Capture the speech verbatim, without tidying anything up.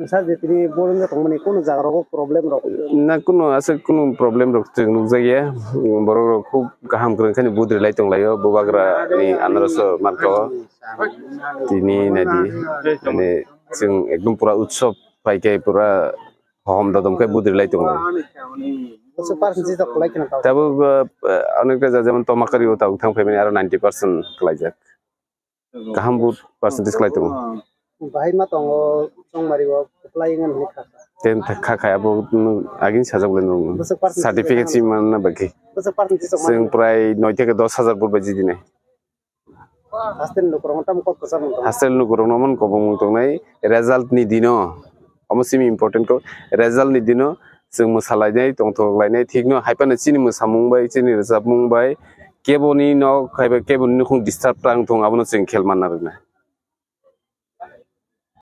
Sir, je tini boring rok tongmani, kunu jaga rogo problem rok? Na, kunu aswk kunu problem rok chwng nukjakya. Borok rok khub kaham kwrwng khe budri lai tonglaio, bubagra ni anarso marka o. Tini nadi, mane, chwng ekdom pura utsob pai khe pura hom dodom khe budri lai tonglai. Bwswk percent jijak kwlai kheno tabuk? Tabuk, uh, onekta ja jemon Tomakari o tabuk thang phaimani aro ninety percent kwlaijak. Kaham vote percentage kwlai tongo. Bahai ma tongo, Chongmari o kwplai wngmani kha kha. Ten kha kha abo, mm, agini sajak le nung. Bwswk percent certificate si manna bagwi. Bwswk percent jijak? Chwng prai noi theke dos hajar vote bai jidinai. Hostel lukurok tamo kok kwcham wng tong? Hostel lukurok no mon kobong wng tongnai. Result ni dino, omo simi important kok. Result ni dino chwng mwsalainai, tongthok lainai, thikno hai phano chini mwsamung bai, chini rwchapmung bai keboni nok hai bai keboni nukhung disturb tang thung, abono chwng khel manna rwknai.